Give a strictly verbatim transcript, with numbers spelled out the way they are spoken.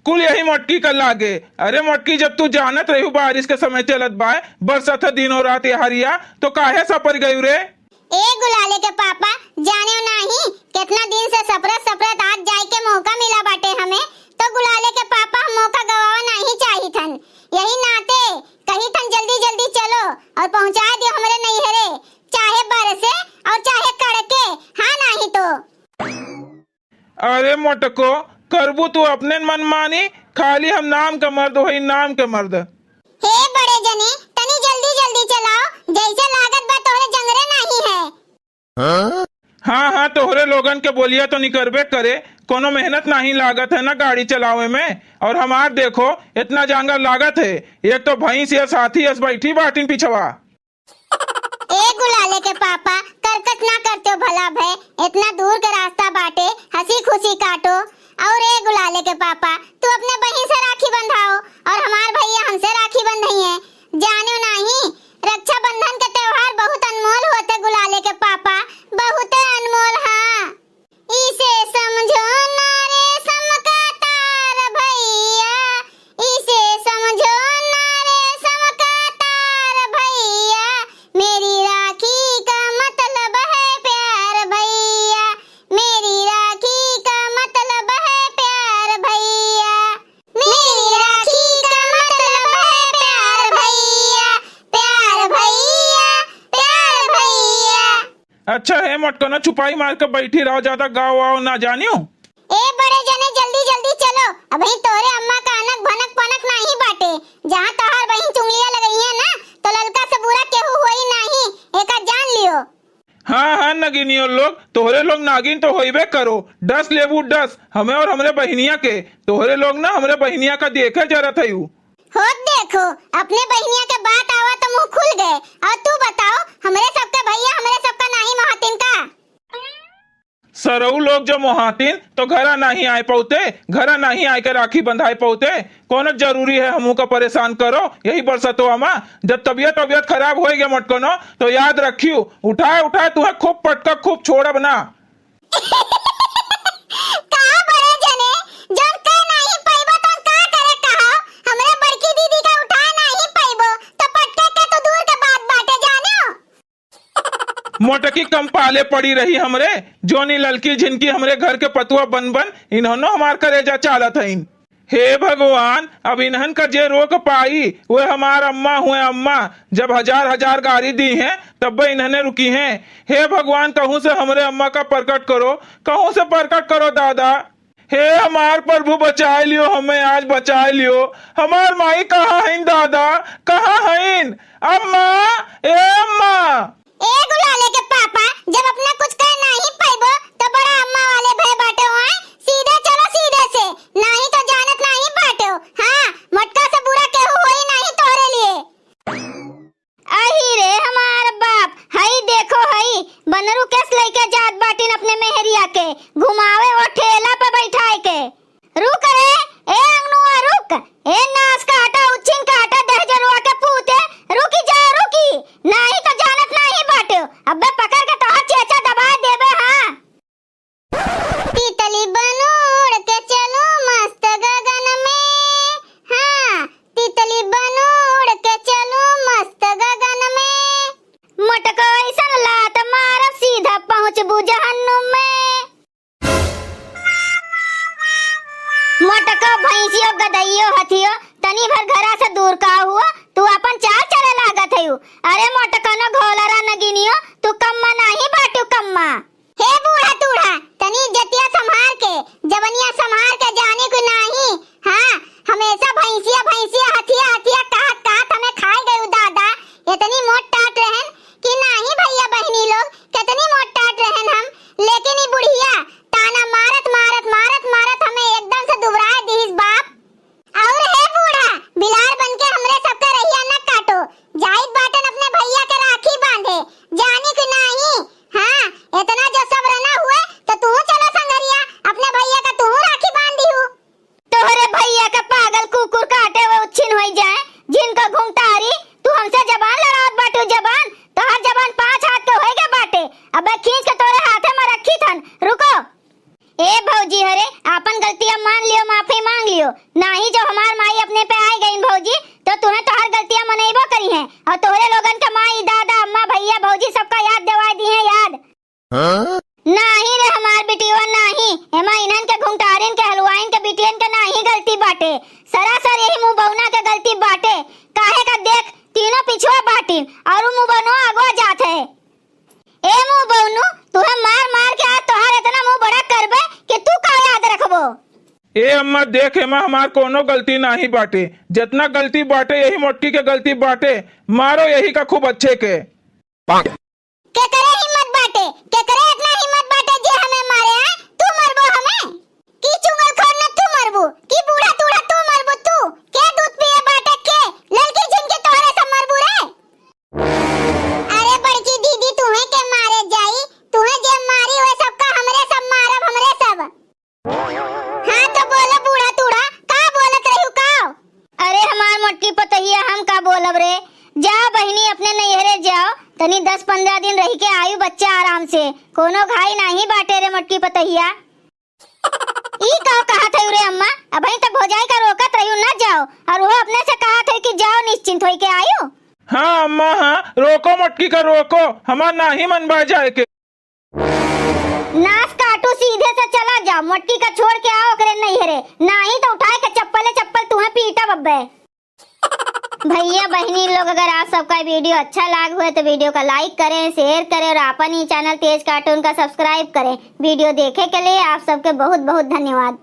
कुल यही मोटकी का लागे। अरे मोटकी, जब तू जानत रही बारिश के समय चलत बाय, बरसत है दिनों रात ये हरिया, तो काहे सपर गयू रे? ए गुलाले के पापा, जानेव नाही, केतना दिन से सपरत सपरत आज जाए के मौका मिला बाटे हमें, तो गुलाले के पापा हम मौका गवावा नाही चाहित हन। यही नाते कहित हन जल्दी जल्दी चलो और पहुँचाए दियो हमरे नैहरे, चाहे बरसे और चाहे कड़के, हाँ नाही तो। अरे मोटको, करबू तू अपने मनमानी, खाली हम नाम के मर्द होई, नाम के मर्द। हे बड़े जने, तनी जल्दी जल्दी चलाओ, जैसे लागत बा तोहरे जंगरे नाही है। हाँ, हाँ, तोहरे लोगन के बोलिया तो निकरबे करे, कोनो मेहनत नाही लागत है ना गाड़ी चलावे में। और हमार देखो, इतना जांगर लागत है, एक तो भैंस यस हाथी यस बैठी बाटिन पिछवा। ए गुलाले के पापा, करकस ना करते हो भला भय, इतना दूर के रास्ता बाटे, हँसी खुशी काटो। और ए गुलाले के पापा, तू अपने बहिन से राखी बंधाओ और हमार भैया हमसे राखी बंधइहे। जानेव नाही, रक्षाबंधन के त्योहार बहुत अनमोल होते गुलाले के पापा, बहुते अनमोल, हाँ। इसे समझो ना रेशम का तार भैया, इसे समझो ना रेशम का तार भैया, मेरी राखी का मतलब है प्यार भैया, मेरी राखी का मतलब है प्यार भैया, मेरी राखी का मतलब है प्यार भैया, प्यार भैया, प्यार भैया। अच्छा हे मोटकना, चुपाई मार के बैठी रहो, ज्यादा गाओ वाओ ना जानियो। ए बड़े जने, जल्दी जल्दी चलो, अबहीं तोहरे अम्मा का अनक भनक पनक नाही बाटे। जहाँ तोहार बहिन चुंगलिया लगइहे ना, तो ललका से बुरा केहू होई नाही, एका जान लियो। हाँ हाँ नगिनियो लोग, तोहरे लोग नागिन तो होइबे करो, डस लेबू डस, हमें और हमरे बहिनिया के। तोहरे लोग ना हमरे बहिनिया का देखे जरत हयू। होत देखो, अपने बहिनिया के बात आवा तो मुँह खुल गए। और तू बताओ, हमरे सबके भैया हमरे सबका नाही महातिन का? सरऊ लोग जो मोहातिन तो घरा नाही आए पौते, घरा नाही आए के राखी बंधाए पौते। कौन जरूरी है हमू का परेशान करो? यही बरसतवा मा जब तबियत तबियत खराब होए गया मोटकनो, तो याद रखियो, उठाए उठाए तुहे खूब पटका, खूब छोड़ब ना। का बड़े जने, जौन कह नाही पइबो तौन का करे कहा? हमरे बड़की दीदी का उठाए नाही पइबो तो पटके के तो दूर के बात बाटे, जानो। मोटकी कम पाले पड़ी रही हमरे, जौन ई ललकी झिनकी हमरे घर के पतुआ बन बन इन्हनो हमार करेजा चालत हईन। हे भगवान, अब इन्हन का जे रोक पाई, वे हमार अम्मा हुए अम्मा। जब हजार हजार गारी दीहें, तब्बे इन्हने रुकीहें। हे भगवान, कहूँ से हमरे अम्मा का प्रकट करो, कहूँ से प्रकट करो दादा। हे हमार प्रभु, बचाए लियो हमें, आज बचाए लियो। हमार माई कहाँ हईन दादा, कहाँ हईन? अम्मा, ए अम्मा। ए गुलाले के पापा, जब अपना कुछ कह नाही पइबो, तो बड़ा अम्मा वाले भय बाटे हो, आए? सीधे चलो, सीधे से, नाही तो जानत नाही बाटे हो। हाँ, मोटका से बुरा केहू होई नाही तोहरे लिए। अही रे हमार बाप, हई देखो हई, बनरू केस लइके जात बाटिन अपने मेहरिया के, घुमावे ओ ठेला पे बैठाए के। रुक रे, ए अंगनुआ रुक, ए नास काटा, उच्छिन काटा, दहजरुआ के पूते, रुकी जा रुकी, नाही तो जानत नाही बाटे, अब्बे पकड़ के तोहार चेचा दबा देबे, हाँ। तितली बनू उड़ के चलू मस्त गगन में, हाँ, तितली बनू उड़ के चलू मस्त गगन में। मोटको ऐसन लात मारब सीधा पहुँचबू जहन्नुम में। मोटको भैंसियो गदइयो हथियो, तनी भर घरा से दूर का हुआ, तू अपन चाल चले लागत हयू। अरे मोटकनो घोलरा नगिनियो, तू कम्मा नाही बाटू कम्मा। हे बूढ़ा तूढ़ा, तनी इज्जतिया संभार के, जवनिया संभार के जाने को नाही। हाँ, हमेशा भैंसिया भैंसिया, हथिया हथिया कहत कहत हमें खाए गयू दादा। इतनी मोट टाट रहन कि नाही भैया बहिनी लोग, कितनी मोट टाट रहन हम, लेकिन ई बुढ़िया ताना मारत मारत मारत मारत हमें एकदम से दुबराए दिहिस बाप। और हे बूढ़ा, बिलार बन के हमरे सबके रहिया न काटो। जाइत बाटन अपने भैया के राखी बांधे, जानी कि नाही? हाँ, इतना जो सब्र न हुए तो तू चलो संगरिया, अपने भैया का तू राखी बांध दिहू। तो नाही, जब हमार माई अपने पे आइ गइन भौजी, तो तुहें तोहर गलतियाँ मनइबो करिहें, अउर तोहरे लोगन के माई, दादा, अम्मा, भइया, भौजी सबका याद देवाइ दिहें, याद। हाँ? नाही रे हमार बिटिया, नाही, एमा इन्हन के घुंघटारिन के, हलुआइन के बिटियन के नाही गलती बाटे, सरासर यही मुँह बउना के गलती बाटे। काहे का देख, तीनों पिछुआ बाटिन अउर मुँह बउनो अगवा जात है। ए मुँह बउनू, तुहे मार मार के आज तोहार एतना मुँह बड़ा करबे कि तू का याद रखबो। ए अम्मा देख, एमा हमार कउनो गलती नाही बाटे, जेतना गलती बाटे यही मोटकी के गलती बाटे, मारो यही का खूब अच्छे के। केकरे हिम्मत बाटे, केकरे एतना हिम्मत बाटे जे हमें मारे, हाँ? तू मरबो हमें? कि चुंगलखोर न तू मरबू, कि बूढ़ा तूढ़ा तू मरबू तू? के दूध पिए बाटे के? ललकी झिन के तोहरे सब मरबू रे। अरे बड़की दीदी, तुहे के मारे जाई? तुहे जे मारी, उहे सबका हमरे सब मारब, हमरे सब। हाँ तो बोलो बूढ़ा तूढ़ा, का बोलत रहिउ का? अरे हमार मोटकी पतोहिया, हम का बोलब रे? जाओ बहिनी, अपने नैहरे जाओ, तनी दस पन्द्रह दिन रहि के आयु बच्चा आराम से, कउनो घाई नाही बाटे रे मोटकी पतोहिया। ई का कहत हइउ रे अम्मा? अबहीं तक भौजाई का रोकत रहिउ, न जाओ, अउर उहो अपने से कहत हइउ कि जाओ निश्चिंत होइके आयु। हाँ अम्मा, हाँ, रोको मोटकी का रोको, हमार नाही मन बा जाए के। नास काटू, सीधे से चला जाओ, मोटकी का छोड़ के आओ ओकरे नैहरे, नाही तो उठाए के चप्पले चप्पल तुहे पीटब अब्बे। भइया बहिनी लोग, अगर आप सबका video अच्छा लाग हुए तो video का like करें, share करें अउर आपन ही channel तेज cartoon का subscribe करें। Video देखे के लिए आप सबके बहुत बहुत धन्यवाद।